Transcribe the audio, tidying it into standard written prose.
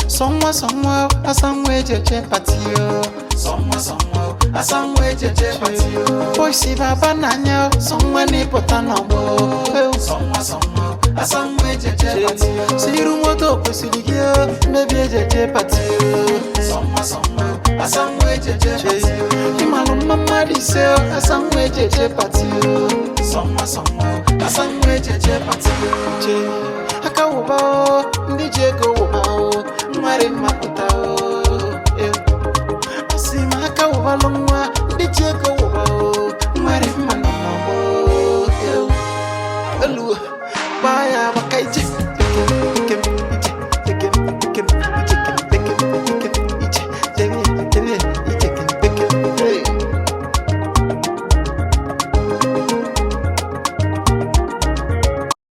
Sọnwa sọnwa, asanwa ejeje pati o. Sọnwa sọnwa, asanwa ejeje pati o. Boys baba n'anya, sọnwa na-ịpụta n'ọgbọ. Sọnwa sọnwa, asanwa ejeje pati o. Siru moto kwesịrị gị o, mmebi ejeje pati o. Sọnwa sọnwa, asanwa ejeje pati o. Ịmalụ mma mmadụ ise o, asanwa ejeje pati o. Sọnwa sọnwa, asanwa ejeje pati o. Che, aka wụba o, ndị ji ego wụba o, nwere mmapụta o. Eh. Asị m aka wụbalụ nwa, ndị ji ego wụba o, nwere mma nọ n'ọgbọ. Eh. Elu, gbaa ya maka ije, ekem, ekem, ije, ekem, ekem, ije.